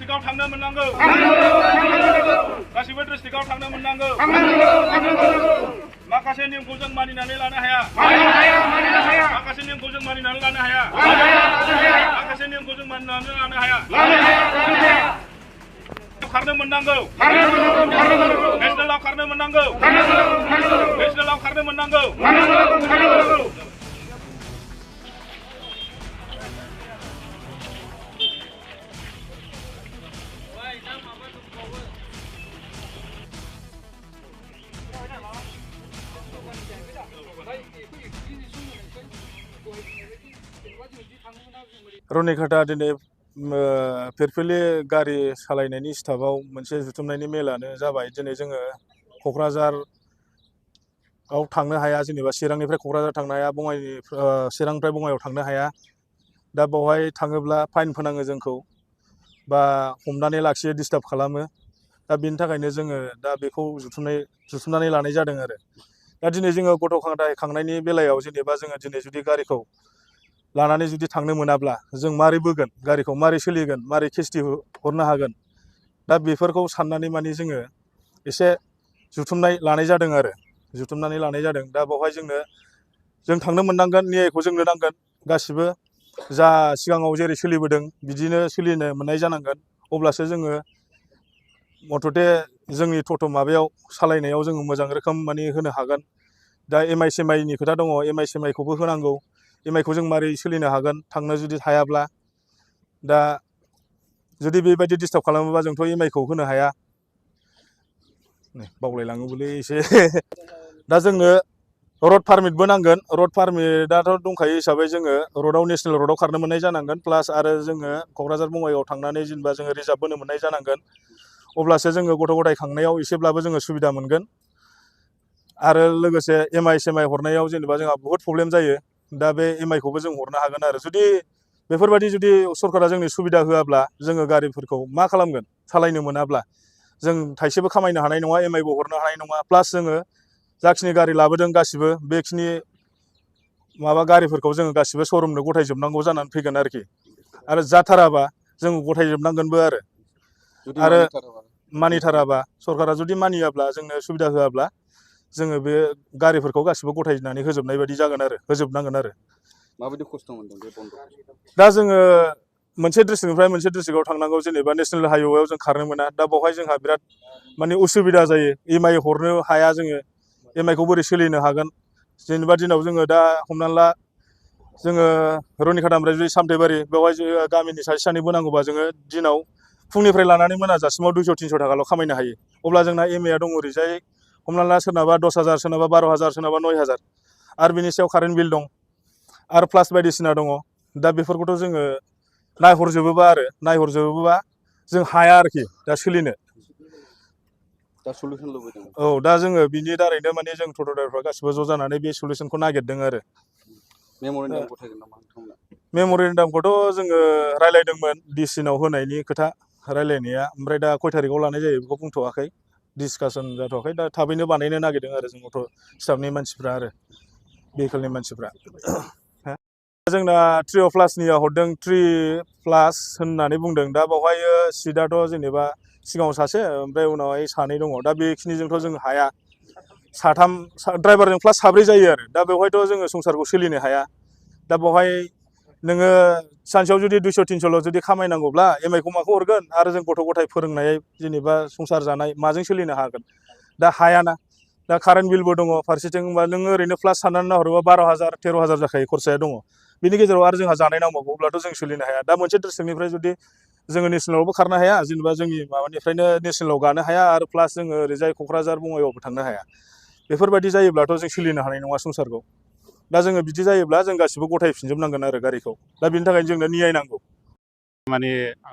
डिस्ट्रिक्टआव थांनो मोननांगौ गासिबो डिस्ट्रिक्टआव थांनो मोननांगौ माखासे नेमखौ जों मानिनानै लानो हाया माखासे नेमखौ जों मानिनानै लानो हाया माखासे नेमखौ जों मानिनानै लानो हाया खारनो मोननांगौ नेशनेलाव खारनो मोननांगौ नेशनेलाव खारनो मोननांगौ रनिघाटा दिनै फिरफिलि गारि सालायनायनि स्टाफआव मोनसे जुथुमनायनि मेलानो जाबाय। दिनै जोङो क'क्राझाराव थांनो हाया, जेनेबा चिरांनिफ्राय क'क्राझार थांनो हाया, चिरांनिफ्राय बङाइगाव थांनो हाया। दा बेवहाय थाङोब्ला फाइन फोनाङो जोंखौ बा हमनानै लाखियो, डिस्टार्ब खालामो। दा बेनि थाखायनो जोङो दा बेखौ जुथुमनानै लानाय जादों आरो। दा दिनै जोङो गथ' गथाय खांनायनि बेलायाव जेनेबा जोङो दिनै जुदि गारिखौ लानानै जुदि थांनो मोनाब्ला जों मारै बोगोन गारिखौ, मारै सोलिगोन, मारै किस्ति हरनो हागोन। दा बेफोरखौ साननानै माने जोङो एसे जुथुमनाय लानाय जादों आरो जुथुमनानै लानाय जादों। दा बेवहाय जों थांनो मोननांगोन, न्यायखौ जोंनो नांगोन। गासिबो जा सिगाङाव जेरै सोलिबोदों बिदिनो सोलिनो मोननाय जानांगोन। अब्लासो जोङो मथथे जोंनि माबायाव सालायनायाव जोङो मोजां रोखोम माने होनो हागोन। दा एमआइ खोथा दङ, एमआइखौबो होनांगौ। एमआइखौ जों मारै सोलिनो हागोन थांनो जुदि हायाब्ला। दा जुदि बेबायदि डिस्टार्ब खालामोबा जोंथ' एमआइखौ होनो हाया। बावलायलाङोबोलै एसे दा जोंनो रड पारमिटबो नांगोन। रड पारमिटआथ' दंखायो हिसाबै जोङो रडआव, नेसनेल रडआव खारनो मोननाय जानांगोन। प्लास आरो जोङो क'क्राझार बङाइगाव थांनानै जेनेबा जोङो रिजार्भ बोनो मोननाय जानांगोन। अब्लासो जोङो गथ' गथाय खांनायाव एसेब्लाबो जोङो सुबिदा मोनगोन। आरो लोगोसे एमआइ हरनायाव जेनेबा जोंहा बहुद प्रब्लेम जायो। दा बे एमआइखौबो जों हरनो हागोन आरो। जुदि बेफोरबायदि जुदि सरकारा जोंनि सुबिदा होआब्ला जोङो गारिफोरखौ मा खालामगोन? सालायनो मोनाब्ला जों थाइसेबो खामायनो हानाय नङा, एमआइबो हरनो हानाय नङा। प्लास जोङो जाखिनि गारि लाबोदों गासिबो बेखिनि माबा गारिफोरखौ जोङो गासिबो श'रुमनो गथायजोबनांगौ जानानै फैगोन आरोखि। आरो जाथाराबा जों गथायजोबनांगोनबो आरो मानिथाराबा सरकारा जुदि मानियाब्ला, जोंनो सुबिदा होआब्ला जोङो बे गारिफोरखौ गासिबो गथायनानै होजोबनाय बायदि जागोन आरो, होजोबनांगोन आरो। माबायदि खस्थ' मोनदों बे बन्द? दा जोङो मोनसे डिस्ट्रिक्टनिफ्राय मोनसे डिस्ट्रिक्टआव थांनांगौ, जेनेबा नेसनेल हाइवेआव जों खारनो मोना। दा बेवहाय जोंहा बिराद माने उसुबिदा जायो। एमआइ हरनो हाया जोङो, एमआइखौ बोरै सोलिनो हागोन? जेनेबा दिनाव जोङो दा हमनानै ला जोङो रनिघाटानिफ्राय जुदि सामथाइबारि, बेवहाय गामिनि सासे सानैबो नांगौबा जोङो दिनाव फुंनिफ्राय लानानै मोनाजासिमाव 200-300 थाखाल' खामायनो हायो। अब्ला जोंना एमआइआ दङ ओरैजाय हमनानै ला सोरनाबा 10,000, सोरनाबा 12,000, सोरनाबा 9,000। आरो बिनि सायाव कारेन्ट बिल दं आरो प्लास बायदिसिना दङ। दा बेफोरखौथ' जोङो नायहरजोबोबा जों हाया आरोखि दा सोलिनो। दा सलुसन लुबैदों। औ, दा जोङो बिनि दारैनो माने जों टट' ड्राइभारफ्रा गासिबो ज' जानानै बे सलुसनखौ नागिरदों आरो। मेम'रेन्डाम गथायगोन नामा नोंथांमोना? मेम'रेन्डामखौथ' जोङो रायज्लायदोंमोन, डिसिनाव होनायनि खोथा रायज्लायनाया। ओमफ्राय दा खय थारिखआव लानाय जायो बेखौ बुंथ'वाखै, डिसकासन जाथ'वाखै। दा थाबैनो बानायनो नागिरदों आरो जों गथ' स्टाफनि मानसिफ्रा आरो भेहिकेलनि मानसिफ्रा। जोंना 3+निया हरदों, 3+ होननानै बुंदों। दा बेवहाय सिटआथ' जेनेबा सिगाङाव सासे, ओमफ्राय उनावहाय सानै दङ। दा बेखिनिजोंथ' जों हाया। साथाम ड्राइभारजों प्लास साब्रै जायो आरो। दा बेवहायथ' जोङो संसारखौ सोलिनो हाया। दा बेवहाय नोङो सानसेयाव जुदि 200-300ल' जुदि खामायनांगौब्ला एमआइखौ माखौ हरगोन? आरो जों गथ' गथाय फोरोंनाय, जेनेबा संसार जानाय, माजों सोलिनो हागोन? दा हायाना। दा कारेन्ट बिलबो दङ फारसेथिं। होमबा नोङो ओरैनो प्लास साननानै नाहरोबा 12,000, 13,000 जाखायो खरसाया दङ। बिनि गेजेराव आरो जोंहा जानाय नांबावगौ, अब्लाथ' जों सोलिनो हाया। दा मोनसे डिस्ट्रिक्टनिफ्राय जुदि जोङो नेसनेलावबो खारनो हाया, जेनेबा जोंनि माबानिफ्रायनो नेसनेलाव गानो हाया, आरो प्लास जोङो ओरैजाय क'क्राझार बङाइगावबो थांनो हाया। बेफोरबायदि जायोब्लाथ' जों सोलिनो हानाय नङा संसारखौ। दा जोङो बिदि जायोब्ला जों गासिबो गथायफिनजोबनांगोन आरो गारिखौ। दा बिनि थाखायनो जोंनो न्याय नांगौ। माने